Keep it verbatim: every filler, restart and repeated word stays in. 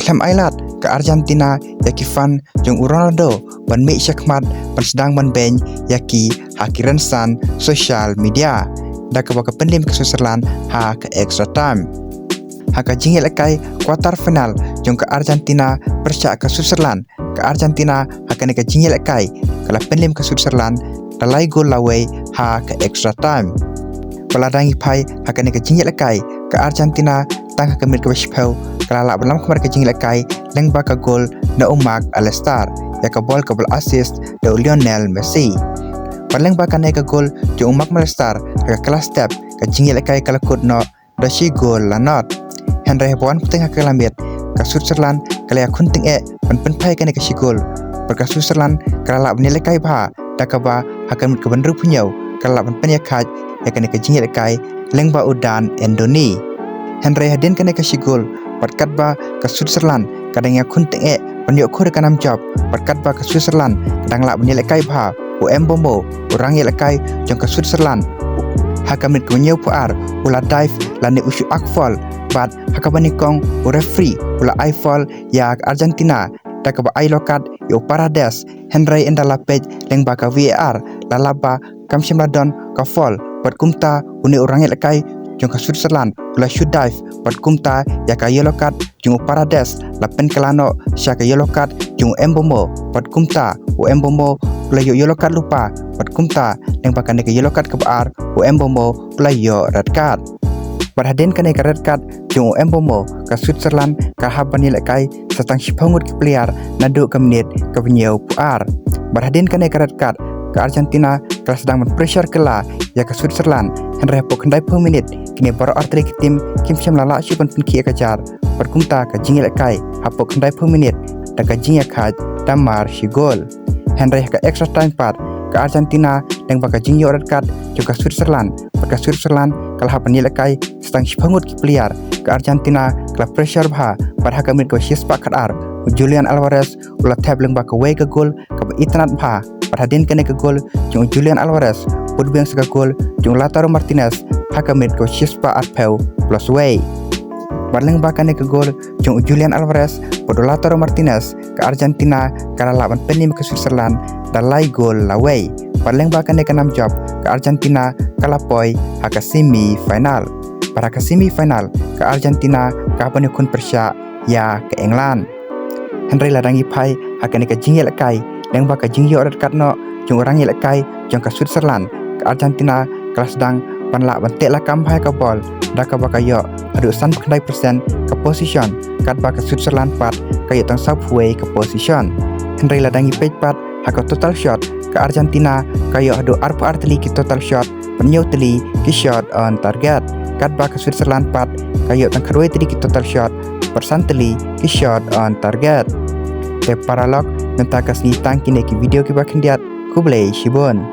Em ailad ka Argentina ïa ki fan jong u Ronaldo ban mih shakhmat ban sdang ban beiñ ïa ki ha ki rynsan social media, da kaba ka pynliem ka Switzerland ha ka extra time. Ha ka jingïalehkai quarter final jong ka Argentina pyrshah ka Switzerland, ka Argentina ha kane ka jingïalehkai ka la pynliem ka Switzerland da lai gol la wei ha ka extra time. Bad lada ngi phai ha kane ka jingïalehkai, ka Argentina tang ha ka minit kaba shiphew ka la lah ban lam khmat ka jingïalehkai lyngba ka gol na u Mac Allister ïa ka bol kaba la assist da u Lionel Messi. Bad lyngba kane ka gol jong u Mac Allister ha ka kylla step, ka jingïalehkai ka la kut noh da shi gol la nod. Hynrei haba wan pyrthei ha ka la miet, ka Switzerland ka la ïakhun tyngeh ban pynphai kane ka shi gol. Bad ka Switzerland ka la lah ban ïalehkai bha, da kaba ha ka minit kaba hynriewphew hynñiew ka la lah ban pynïakhaid ïa kane ka jingïalehkai lyngba u Dan Anthony. Hynrei hadien kane ka shi gol, bad katba ka Switzerland ka dang ïakhun tyngeh ban ïoh khur ïa ka nam jop, bad katba ka Switzerland ka dang lah ban ïalehkai bha, u Mbeumo, u rangïalehkai jong ka Switzerland, ha ka minit kaba hynñiewphew ar u la dive lane u shu ak foul, bad ha kaba nyngkong u referee u la ai foul ïa ka Argentina, da kaba ai yellow card ïa u Paredes. Hynrei ynda la peit lyngba ka V A R la lap ba kam shym la don ka foul, bad kumta une u rangïalehkai jong ka Switzerland u la shu dive, bad kumta ïa ka yellow card jong u Paredes la pynkylla noh sha ka yellow card jong u Mbeumo, bad kumta u Mbeumo u la ïoh yellow card lypa, bad kumta lyngba kane ka yellow card kaba ar u Mbeumo u la ïoh red card. Bad hadien kane ka red card jong u Mbeumo, ka Switzerland ka hap ban ïalehkai sa tang shiphew ngut ki player naduh ka minit kaba hynñiewphew ar. Bad hadien kane ka red card, ka Argentina ka la sdang ban pressure kylla ïa ka Switzerland. Hynrei hapoh khyndaiphew minit kine baroh artylli ki team kim shym la lah shuh ban pynkhih ïa ka jar, bad kumta ka jingïalehkai hapoh khyndaiphew minit da ka jingïakhaid da mar shi gol. Hynrei ha ka extra time pat, ka Argentina lyngba ka jingïoh red card jong ka Switzerland, bad ka Switzerland ka la hap ban ïalehkai sa tang shiphew ngut ki player. Ka Argentina ka la pressure bha, bad ha ka minit kaba shispah khatar u Julian Alvarez u la thep lyngba kawei ka gol kaba itynnad bha. Bad hadien kane ka gol jong u Julian Alvarez, bud biang sa ka gol jong u Lautaro Martinez ha ka minit kaba shispah arphew plus wei. Bad lyngba kane ka gol jong u Julian Alvarez bad u Lautaro Martinez, ka Argentina ka la lah ban pynliem ka Switzerland da lai gol la wei. Bad lyngba kane ka nam jop, ka Argentina ka la poi ha ka semi final. Bad ha ka semi final, ka Argentina ka hap ban ïakhun pyrshah ïa ka England. Hynrei lada ngi phai ha kane ka jingïalehkai lyngba ka jingïoh red card noh jong u rangïalehkai jong ka Switzerland, ka Argentina ka la sdang ban lah ban teh lakam bha ïa ka bol, da kaba ka ïoh haduh sanphew khyndai percent ka possession, katba ka Switzerland pat ka ïoh tang sawphew wei ka possession. Hynrei lada ngi peit pat ha ka total shot, ka Argentina ka ïoh haduh arphew ar tylli ki total shot, bad hynñiew tylli ki shot on target, katba ka Switzerland pat ka ïoh tang khatwei tylli ki total shot, bad san tylli ki shot on target. Te paralok, mynta ka sngi tang kine ki video kiba khyndiat. Khublei shibun.